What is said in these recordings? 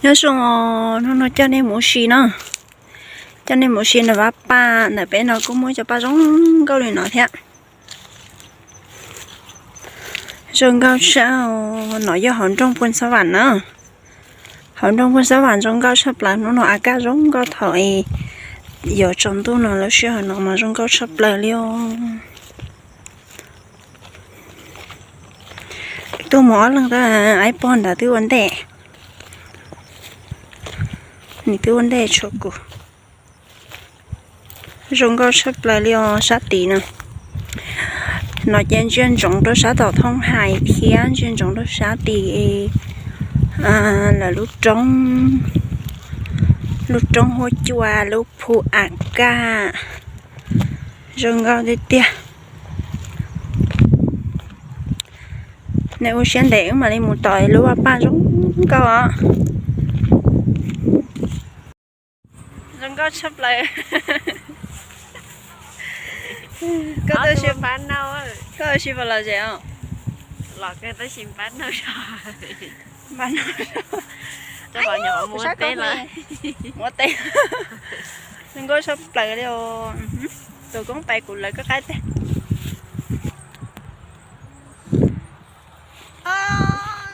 Nyob zoo, hnub no coj nej mus ua si no, coj nej mus ua si ntawm vaj paj ntawm peb no kuj muaj cov paj zoo nkauj li no thiab. Zoo nkauj tshaj, no yog hauv nroog Phoos Xab Vam na. Hauv nroog Phoos Xab Vam zoo nkauj tshaj plaws, hnub no a kaj zoo nkauj thaum yuav tsaus ntuj no, lub sij hawm no mas zoo nkauj tshaj plaws li os. Tuaj mus ob leeg, ib pog ntawd twb ua ntej, nws twb ua ntej tshua kuv. Zoo nkauj tshaj plaws li os sab tid no. No ces ntsia ntsoov rau sab tom Thoob Hais thiab ntsia ntsoov rau sab tid lawv lub roob, lub roob huab cua, lub phu a kaj, zoo nkauj tiag tiag. Nej ua siab ntev wb mam li mus tom lub vaj paj zoo nkauj os. Zoo nkauj tshaj plaws. Koj ua si puas los zem os? Zoo nkauj tshaj plaws li os. Tus koob pais kuv lawv koj qaib teg.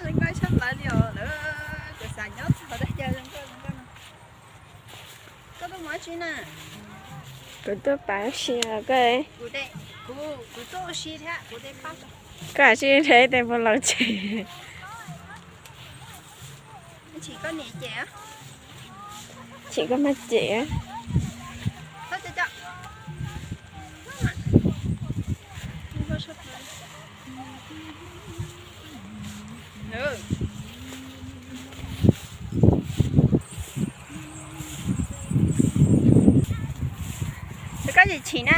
Zoo nkauj tshaj plaws li os lawm, kuv xav nyob txog tag chaw zoo nkauj zoo nkauj no. Koj tuaj mus dab tsi na? Kuv tuaj pab si os koj. Koj sim nrhiav ib tes puas laus tsev. Chim koj niam cem, chim koj maj cem. Koj yim chim na.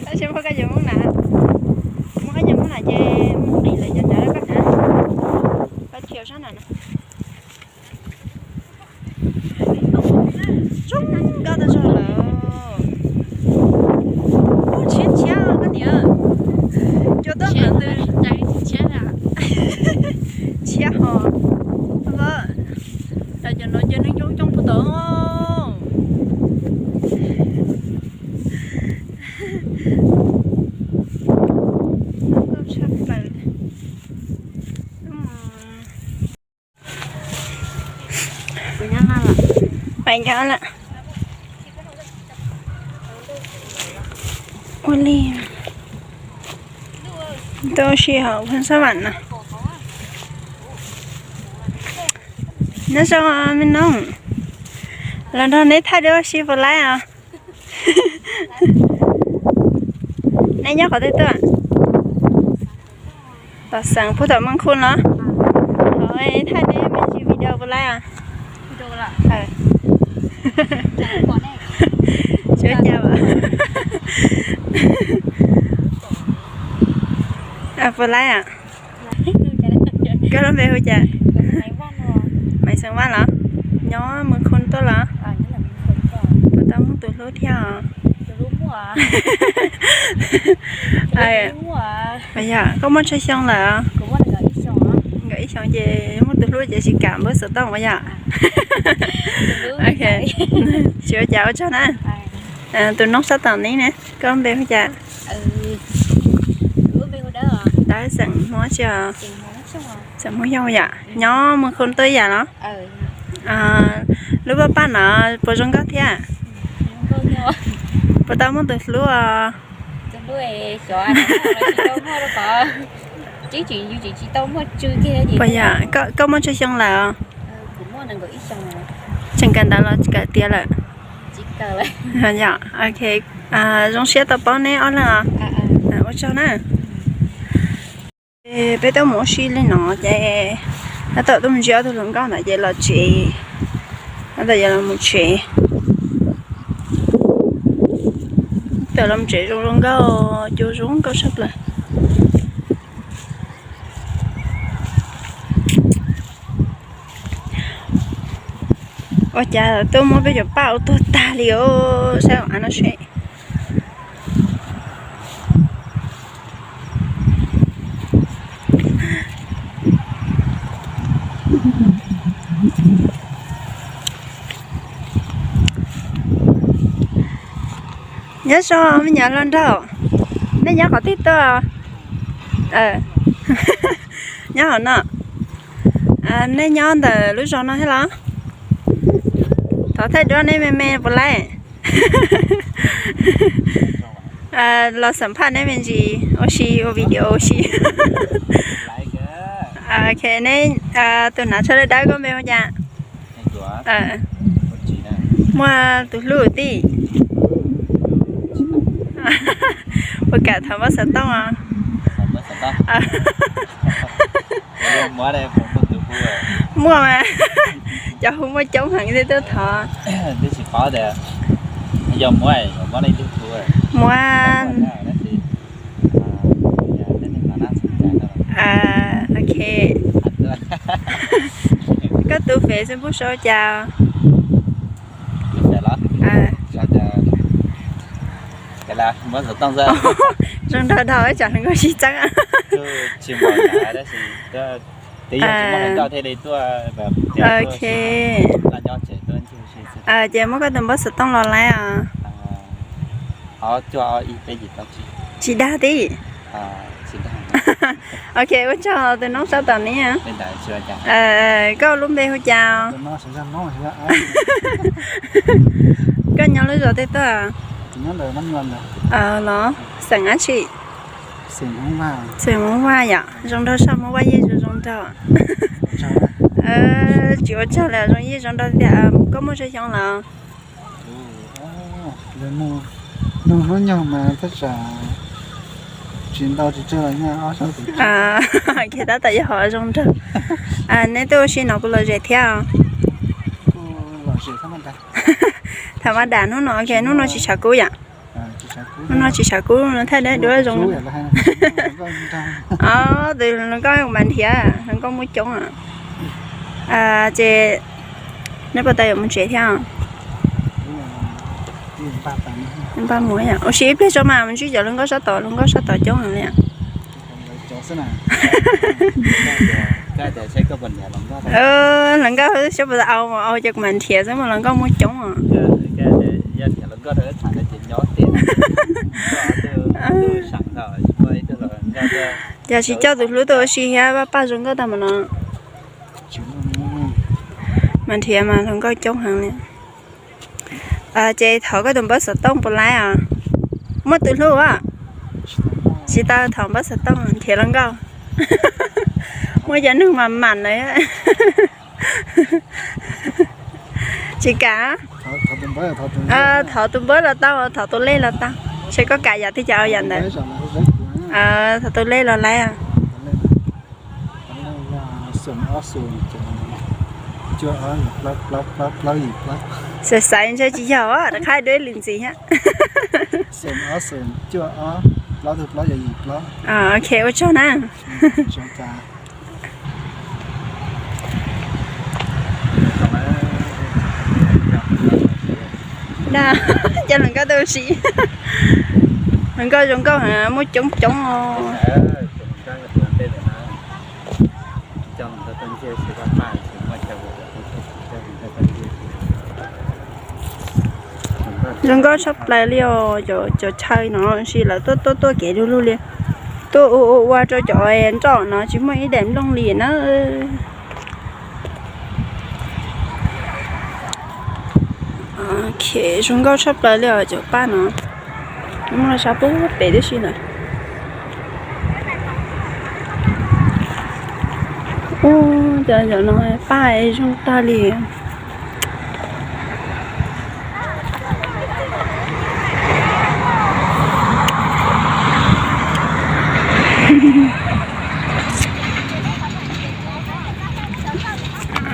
Tab sis muab koj yim Hmoob na, muab koj yim Hmoob na ces mus qis lawv cov ntawd koj na, koj thiaj sab na. Zoo nkauj tag zog lawm. Tshiab tshiab koj niam, cua tuaj qhov twg? Tshiab hos. Cov no cov neeg coob coob puag tod. Pais nyob lawm. Ua li, tuaj ua si hauv Phoos Xab Vam no. Nyob zoo me noog, los nrog neb thaij duab ua si puas laib os? Neb nyob qhov twg tuaj? Tom xeev puag tom Moos Khum los? Thov thaij neb me ntsis video puas laib os? Tsis ua cas. Puas laib os? Koj lub npe hu cas? Maiv Xeem Vaj los? Nyob Moos Khum tuaj los? Puas tau muaj tus hlub thiab os? Yog koj muaj tsawg xyoo lawm? Nkaum ib xyoos ces muaj tus hlub ces tsis kam npawb xov tooj ua yom? Tsis ua cas, ua tsaug na. Tus noog sab tom ne, koj lub npe hu cas? Dawb, xeem Hmoob tsi os? Xeem Hmoob Xyooj yom? Nyob Moos Khum tuaj yam los? Lub vaj paj no puas zoo nkauj thiab? Puas tau muaj tus hlub os? Puas yog, koj muaj tsawg xyoo lawm os? Tseem kawm ntawv los kawm tiav lawm? Yog, ok. Zoo siab tau paub neb ob leeg os. Ua tsaug na. Peb tuaj mus ua si li no ces tab tom tuaj mus ntsib ob tug hluas nkauj ntawd ces los tsev. Tab tom yuav los mus tsev. Tab tom los mus tsev, zoo zoo nkauj, cua zoo nkauj tshaj plaws. Ua cas tuaj muab peb cov paj ua tuag tag li os, saib av no seb. Nyob zoo me nyuam hluas nraug, nej nyob qhov twg tuaj? Nyob hauv no. Nej nyob ntawm lub zos no thiab los? Thov thaij duab neb me me puas laib? Los xam phaj neb me ntsis ua si, ua video ua si. Ok, neb tus hnav tsho dawb dawb koj npe hu cas? Muaj tus hlub tij. Puas kam thov npawb xov tooj os? Muaj mas, cov hu muaj coob heev thiab tuaj thov. Muaj. Ok. Koj tus fev xwb npuj sau cas? Zoo nrog dhau ib tsam hluas nkauj sib txeeb. Ok. Ces muab koj tus npawb xov tooj los laib os. Tsis dag tib. Ok, ua tsaug tus noob sab tom ne. Koj lub npe hu cas? Koj nyob lub zos twg tuaj? Los xeem dab tsi? Xeem Hmoob Vaj yom. Zoo nraug soj Hmoob Vaj yeej zoo zoo nraug. Tsis ua tsaug li, zoo yeej zoo nraug tiag. Koj muaj tsawg xyoo lawm? Nug hnub nyoog mas tab tsam tsis ntau tsis tsawg los nyob ob sab tus. Kiag tab tom yog hov zoo nraug. Neb tuaj ua si no puas lom zem thiab? Tham ma dam hnub no, hnub no tsis tshav kub yom? Hnub no tsis tshav kub no thaij dab duab zoo. Tus hluas nkauj mas nrhiav, hluas nkauj muaj coob. Ces neb puas tau yuav mus tsev thiab? Npaj mus, ua si ib pliag tso mas mus ntsib cov hluas nkauj sab tod, hluas nkauj sab tod coob heev li. Hluas nkauj xyov puas tau au, au ces kuv mam nrhiav xwb mas hluas nkauj muaj coob os. Yog tsis coj tus hlub tuaj ua si thiab paj paj zoo nkauj tag mas no. Mas nrhiav mas hluas nkauj coob heev li. Ces thov koj tus npawb xov tooj puas laib os? Muaj tus hlub as? Tsis tau thov npawb xov tooj, nrhiav hluas nkauj. Muaj cov neeg mas mam lawm. Tsis kam. Thov tus npawb los tau, thov tus lej los tau. Seb koj kam yam twg ces yam ntawd. Thov tus lej los laib. Xav xaiv ntshe tsis yog, rov qab duab li ntxiv thiab. Ok, ua tsaug na. Cov hluas nkauj tau siv. Hluas nkauj zoo nkauj heev, muaj coob coob os. Zoo nkauj tshaj plaws li os, cov chaw no sis lawv tuaj tuaj tuaj kev du lug li. Tuaj ua ua ua rau cov nroj no tsis muaj ib daim nplooj li na. Zoo nkauj tshaj plaws li os cov paj no. Muaj sab pem tib si lawm. Ub, cov no paj zoo tag li.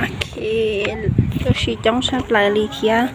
Ok, tuaj si coob tshaj plaws li thiab.